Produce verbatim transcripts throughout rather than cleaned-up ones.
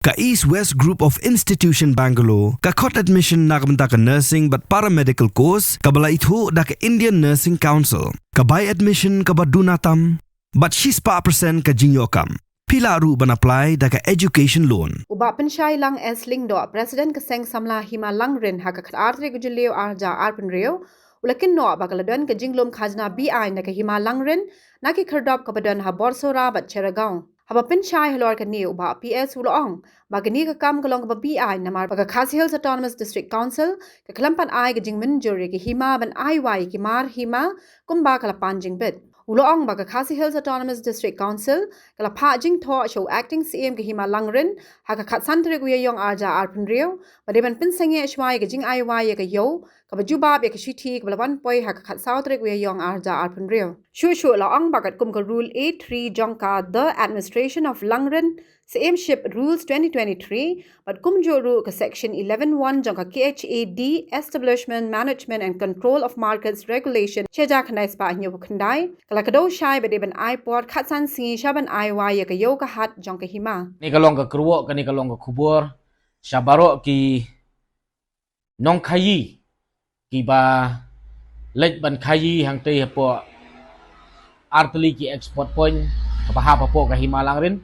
Ka East West Group of Institution Bangalore ka khot admission na ka bynta ka nursing bad paramedical course kaba la ithuh da ka Indian Nursing Council. Ka bai admission kaba duna tam bad shispah percent ka jingïoh kam. Phi lah ruh ban apply da ka education loan. U Bah Pynshai Lang S Lyngdoh, President ka Seng Samla Hima Langrin, ha ka khatar tarik u Jylliew arhajar arphew hynriew, u la kynnoh ba ka la don ka jinglum khajna biaiñ na ka Hima Langrin na ki khyrdop kaba don ha Borsora bad Cheragaon. Haba pynshai halor kane, u Bah P S u la ong ba kane ka kam ka long kaba biaiñ namar ba ka Khasi Hills Autonomous District Council ka khlem pat ai ka jingmynjur ïa ka hima ban ai wai ïa ki mar hima kumba ka la pan jingbit. U la ong ba ka Khasi Hills Autonomous District Council ka la phah jingthoh sha u Acting C M ka Hima Langrin ha ka khatsan tarik u Ïaïong arhajar arphew hynriew ba dei ban pynsangeh shuwa ïa ka jingai wai ïa ka ïew kaba jubab ïa ka shithi kaba la wan poi ha ka khatsaw tarik u Ïaïong arhajar arphew hynriew. Shuh shuh la ong ba katkum ka Rule A three jong ka The Administration of Langrin Syiemship Rules twenty twenty-three bad kumjuh ruh ka Section eleven one jong ka K H A D Establishment, Management and Control of Markets Regulation shi hajar khyndai spah hynñiewphew khyndai, ka la kdew shai ba dei ban ai por khatsan sngi sha ban ai wai ïa ka ïew ka hat jong ka hima. Kane ka long ka kyrwoh, kane ka long ka khubor sha baroh ki nongkhaïi kiba leit ban khaïi hangtei hapoh artylli ki export point kaba hap hapoh ka Hima Langrin.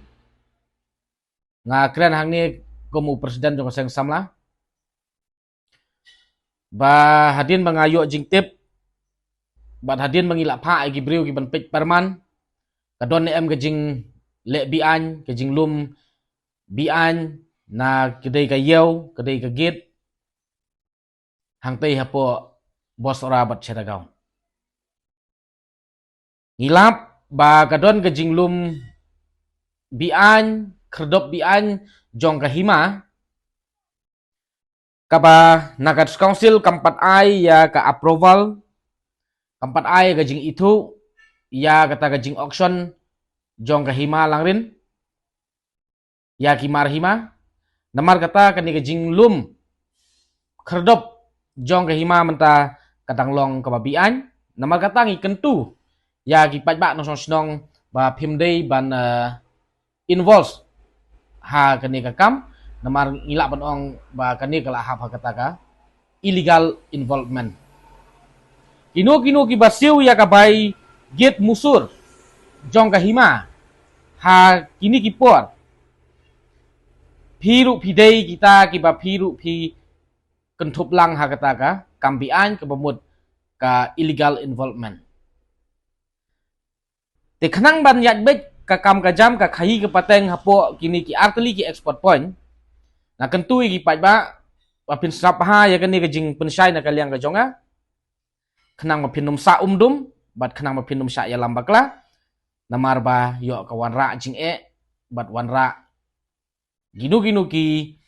Nga kren hangne kum u president jong ka Seng Samla ba hadien ba nga ïoh jingtip bad hadien ba ngi la phah ïa ki briew ki ban peit pyrman, ka don ne em ka jingleh biaiñ, ka jinglum biaiñ na ka dei ka ïew, ka dei ka gate hangtei hapoh Borsora bad Cheragaon. Ngi lap ba ka don ka jinglum biaiñ, khyrdop biaiñ jong ka hima kaba na ka District Council kam pat ai ïa ka approval, kam pat ai ïa ka jingithuh ïa kata ka jing-auction jong ka Hima Langrin ïa ki mar hima. Namar kata kane ka jinglum khyrdop jong ka hima mynta ka dang long kaba biaiñ. Namar kata ngi kyntu ïa ki paidbah nongshong shnong ba phim dei ban, eh, involve ha kane ka kam, namar ngi lah ban ong ba kane ka la hap ha kata ka illegal involvement. Kino kino kiba siew ïa ka bai gate musur jong ka hima ha kine ki por, phi ruh phi dei kita kiba phi ruh phi kynthup lang ha kata ka kam biaiñ kaba mut ka illegal involvement. Te khnang ban ïaid beit ka kam ka jam, ka khaïi ka pateng hapoh kine ki artylli ki export point, nga kyntu ïa ki paidbah ba phin sngap bha ïa kane ka jingpynshai na ka liang ka jong nga, khnang ba phin ym sah um dum bad khnang ba phin ym shah ïalam bakla. Namar ba ïoh ka wanrah jingeh bad wanrah kino kino ki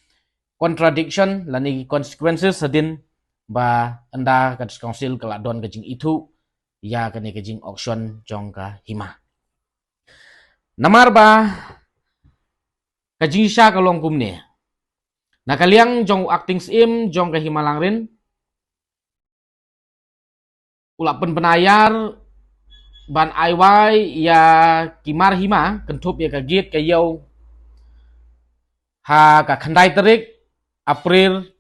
contradiction lane ki consequences hadien ba ynda ka District Council ka la don ka jingithuh ïa kane ka jing-auction jong ka hima. Namar ba ka jingshisha ka long kumne, na ka liang jong u Acting Syiem jong ka Hima Langrin, u la pynbna ïar ban ai wai ïa ki mar hima kynthup ïa ka gate ka ïew ha ka khyndai tarik April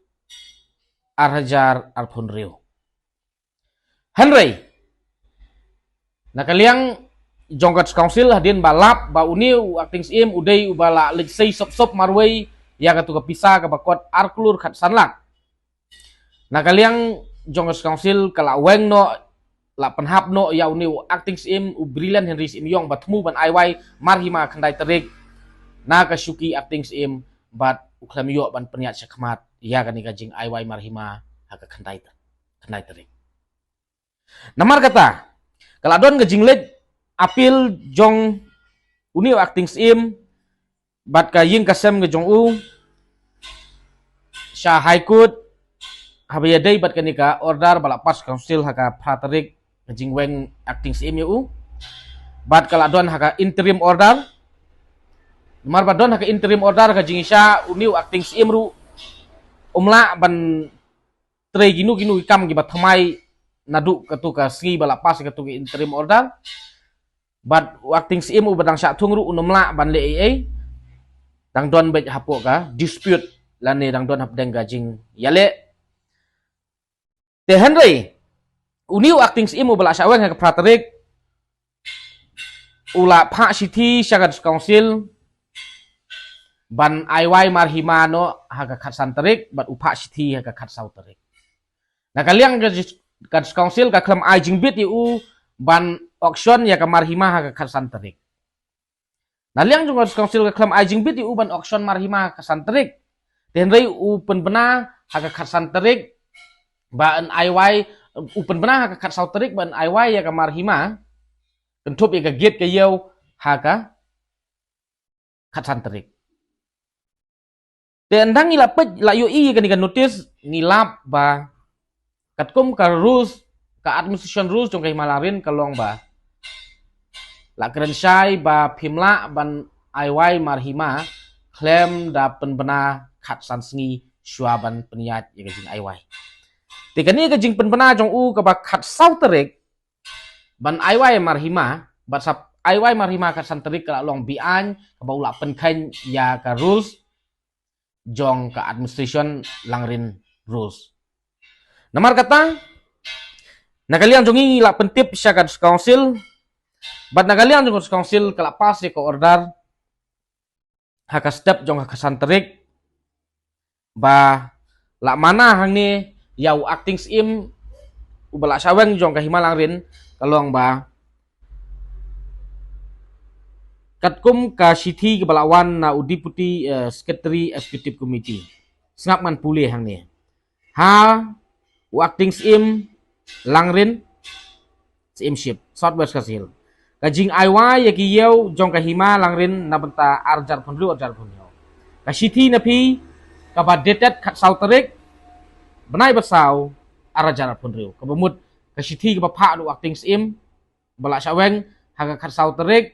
ar hajar arphew hynriew. Hynrei na ka liang jong ka District Council, hadien ba lap ba une u Acting Syiem u dei uba la leit sei sop sop marwei ïa katu ka pisa kaba kot ar klur khatsan lak, na ka liang jong ka District Council ka la weng noh, la pynhap noh ïa une u Acting Syiem, u Brilliant Henry Syiem Ïong, ba thmu ban ai wai mar hima khyndai tarik na ka shuki Acting Syiem, bad u khlem ïoh ban pynïaid shakhmat ïa kane ka jing ai wai mar hima ha ka khyndai ta-, khyndai tarik. Namar kata ka la don ka jingleit appeal jong une u Acting Syiem bad ka ïing ka sem ka jong u sha High Court, haba ïadei bad kane ka order ba la pass Council ha ka phra tarik, ka jingweng Acting Syiem ïa u. Bad ka la don ha ka interim order. Namar ba don ha ka interim order, ka jingshisha une u Acting Syiem ruh um lah ban trei kino kino ki kam kiba thymmai naduh katu ka sngi ba la pass katu ka interim order. Bad u Acting Syiem uba dang shah thung ruh un ym lah ban leh ei ei. dang don bad hapoh ka dispute lane dang don hapdeng ka jingïaleh. Te hynrei u new acting syiem u ba la shah weng ha ka phra tarik u la phah shithi sha ka District Council ban ai wai mar hima noh ha ka khatsan tarik bad u phah shithi ha ka khatsaw tarik. Na ka liang ka District Council ka khlem ai jingbit ïa u ban auction ïa ka mar hima ha ka khatsan tarik. Na liang jong ka District Council ka khlem ai jingbit ïa u ban auction mar hima ha ka khatsan tarik. Te hynrei u pynbna ha ka khatsan tarik ba yn ai wai, u pynbna ha ka khatsaw tarik ba yn ai wai ïa ka mar hima. Kynthup ïa ka gate ka ïew ha ka khatsan tarik. Te ynda ngi la peit la ïohi ïa kane ka notice ngi lap ba katkum ka rules, ka administration rules jong ka hima Langrin ka long ba la kren shai ba phim lah ban ai wai mar hima khlem da pynbna khatsan sngi shuwa ban pynïaid ïa ka jingaiwai. Te kane ka jingpynbna jong u kaba khatsaw tarik ban ai wai mar hima, bad sa ai wai mar hima khatsan tarik ka la long beaiñ kaba u la pynkheiñ ïa ka rules jong ka administration Langrin rules. Namar kata na ka liang jong ngi la pyntip sha ka District Council, bad na ka liang jong ka District Council ka la pass ïa ka order ha ka step jong ka khatsan tarik ba la mana hangne ïa u acting syiem u ba la shah weng jong ka hima Langrin ka long ba katkum ka shithi kaba la wan na u Deputy, eh, Secretary Executive Committee. Sngap ngan pule hangne. Ha u acting syiem Langrin, syiemship South West Khasi Hills, ka jingai wai ïa ki ïew jong ka hima Langrin na bynta ar hajar arphew hynriew ar hajar arphew hynriew. Ka shithi na phi kaba dated khatsaw tarik bnai ba saw ar hajar arphew hynriew, kaba mut ka shithi kaba phah na u acting syiem ba la shah weng ha ka khatsaw tarik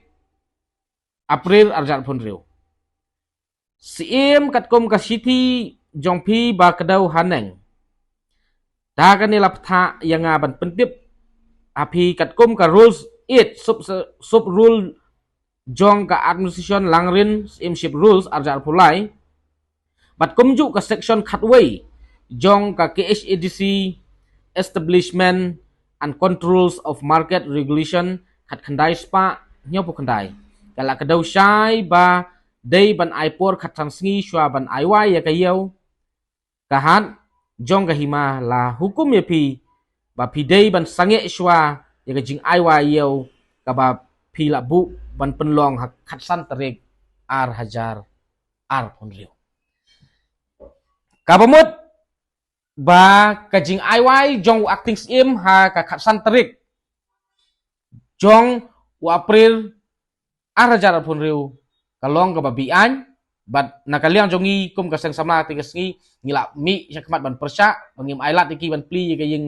April ar hajar arphew hynriew. Syiem, katkum ka shithi jong phi ba kdew haneng, da kane la phah ïa nga ban pyntip ha phi katkum ka rules eight sub, sub rule jong ka administration Langrin syiemship rules ar hajar arphew lai. Bad kumjuh ka section khatwei jong ka K H A D C Establishment and Controls of Market Regulation khatkhyndai spah hynñiewphew khyndai, ka la kdew shai ba dei ban ai por khatsan sngi shuwa ban ai wai ïa ka ïew ka hat jong ka hima. La hukum ïa phi ba phi dei ban sangeh shuwa ïa ka jingai wai ïew kaba phi la buh ban pynlong ha khatsan tarik ar hajar arphew hynriew. Kaba mut ba ka jingai wai jong u acting syiem ha ka khatsan tarik jong u April ar hajar arphew hynriew ka long kaba beaiñ. Bad na ka liang jong ngi kum ka seng samla te ka sngi ngi la mih shakhmat ban pyrshah ba ngim ailad ïa ki ban plie ïa ka ïing,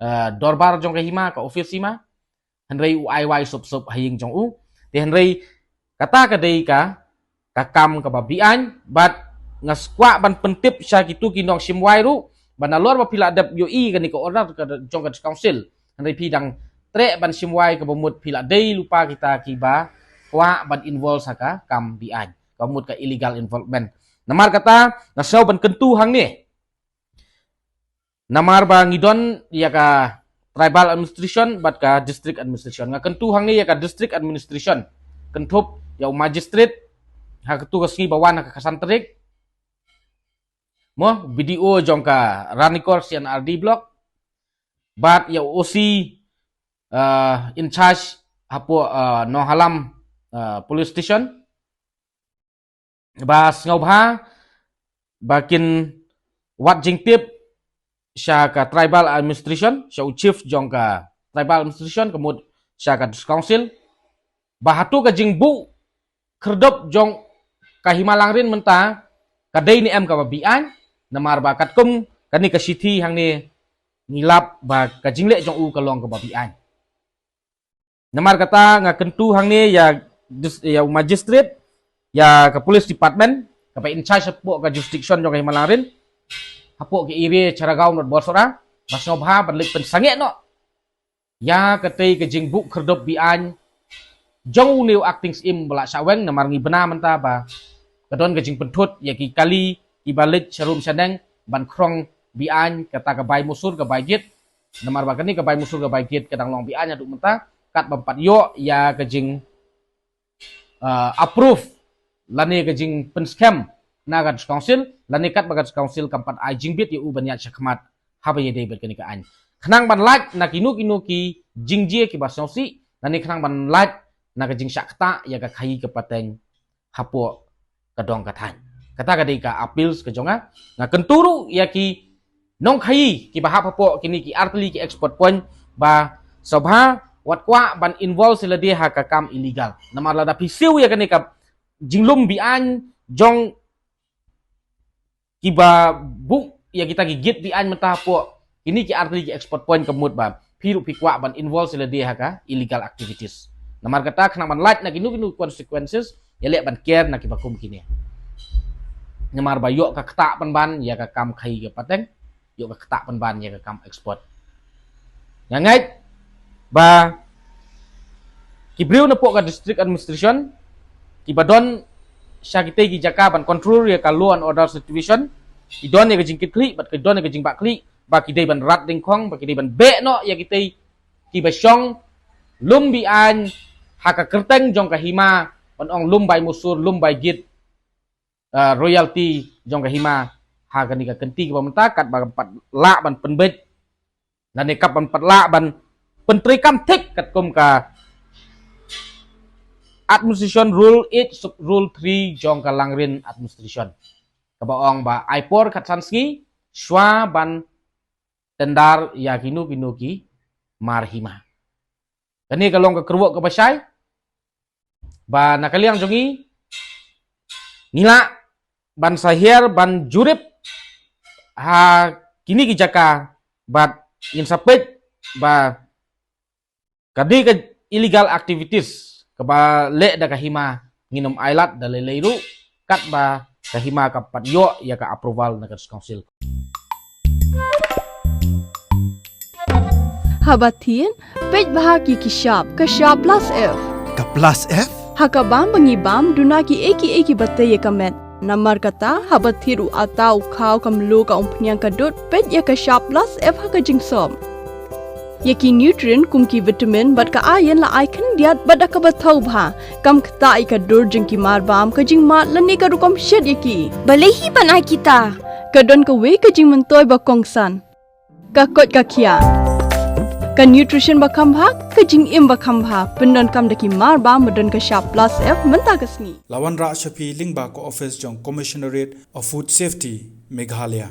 eh, dorbar jong ka hima, ka office hima. Hynrei u ai wai sup sup ha ïing jong u. Te hynrei kata ka dei ka, ka kam kaba beaiñ, bad nga kwah ban pyntip sha kitu ki nongshim wai ruh ba nalor ba phi la dep ïohi kane ka order ka jong ka District Council, hynrei phi dang treh ban shim wai, kaba mut phi la dei lypa kita kiba kwah ban involve ha ka kam beaiñ, kaba mut ka illegal involvement. Namar kata nga sngew ban kyntu hangne. Namar ba ngi don ïa ka tribal administration bad ka district administration. Nga kyntu hangne ïa ka district administration, kynthup ïa u magistrate, ha katu ka sngi ba wan ha ka khatsan tarik. Mo, B D O jong ka Ranikor C and R D block, bad ïa u O C, eh, in charge hapoh, eh, Nonghalam, eh, police station. Ba sngewbha ba kin wad jingtip sha ka tribal administration, sha u chief jong ka tribal administration, ka mut sha ka district council, ba hatu ka jingbuh khyrdop jong ka hima Langrin mynta ka dei ne em kaba beaiñ, namar ba katkum kane ka shithi hangne ngi lap ba ka jingleh jong u ka long kaba beaiñ. Namar kata nga kyntu hangne ïa dis-, ïa u magistrate, ïa ka police department kaba in charge hapoh ka jurisdiction jong ka hima Langrin, hapoh ka area Charagaon bad Borsora, ba sngewbha ban leit pynsangeh noh ïa katei ka jingbuh khyrdop beaiñ jong une u acting syiem ba la shah weng, namar ngi bna mynta ba ka don ka jingpynthut ïa ki kali kiba leit sha rum sha neng ban khrong biang kata ka bai musur ka bai git. Namar ba kane ka bai musur ka bai git ka dang long biang haduh mynta, kat bym pat ïoh ïa ka jing, uh, approve lane ka jingpynskhem na ka District Council, lane kat ba ka District Council kam pat ai jingbit ïa u ban ïaid shakhmat haba ïadei bad kane ka aiñ. Khnang ban lait na kino kino ki jingjia kiba sngewsih, lane khnang ban lait na ka jingshah ktah ïa ka khaïi ka pateng hapoh ka dong ka thaiñ. Kata ka dei ka appeals ka jong nga. Nga kyntu ruh ïa ki nongkhaïi kiba hap hapoh kine ki artylli ki export point ba sngewbha wat kwah ban involve ïa lade ha ka kam illegal. Namar lada phi siew ïa kane ka jinglum biang jong kiba buh ïa kita ki git biang mynta hapoh kine ki artylli ki export point ka mut ba phi ruh phi kwah ban involve ïa lade ha ka illegal activities. Namar kata khnang ban lait na kino kino consequences, ïaleh ban ker na kiba kum kine. Namar ba ïoh ka ktah pynban ïa ka kam khaïi ka pateng, ïoh ka ktah pynban ïa ka kam export. Nga ngeit ba ki briew napoh ka district administration kiba don sha kitei ki jaka ban control ïa ka law and order situation, ki don ïa ka jingkitkhlieh bad ki don ïa ka jingbah khlieh ba ki dei ban rat dyngkhong, ba ki dei ban beh noh ïa kitei kiba shong lum biang ha ka kyrteng jong ka hima, ban ong lum bai musur, lum bai git, uh, royalty jong ka hima ha kane ka kynti kaba mynta, kat ba kan pat lah ban pynbeit lane kat ban pat lah ban pyntreikam thik katkum ka Administration Rule eight sub Rule three jong ka Langrin Administration, kaba ong ba ai por khatsan sngi shwa ban tender ïa kino kino ki mar hima. Kane ka long ka kyrwoh kaba shai ba na ka liang jong ngi, ngi lah ban sa hiar ban jurip ha kine ki jaka bad ngin sa peit ba ka dei ka illegal activities kaba leh da ka hima, ngin ym ailad da lei lei ruh kat ba ka hima ka pat ïoh ïa ka approval na ka District Council. Haba thied, peit bha ki ki shap, ka shap plus F. Ka plus F? Ha ka bam ba ngi bam, duna ki ei ki ei kiba tei ïa ka met. Namar kata, haba thied u atta, u khaw, ka mluh, ka umphniang, ka dud, peit ïa ka shap plus F ha ka jingsop. Ïa ki nutrient kum ki vitamin bad ka iron la ai khyndiat bad da kaba thaw bha. Kam ktah ïa ka dur jong ki mar bam, ka jingmad lane ka rukom shet ïa ki. Balei hi ban ai kita? Ka don kawei ka jingmyntoi ba kongsan. Ka koit ka khiah. Ka nutrition ba kham bha, ka jingim ba kham bha. Pyndonkam da ki mar bam ba don ka shap plus F mynta ka sngi. La wanrah sha phi lyngba ka office jong Commissionerate of Food Safety, Meghalaya.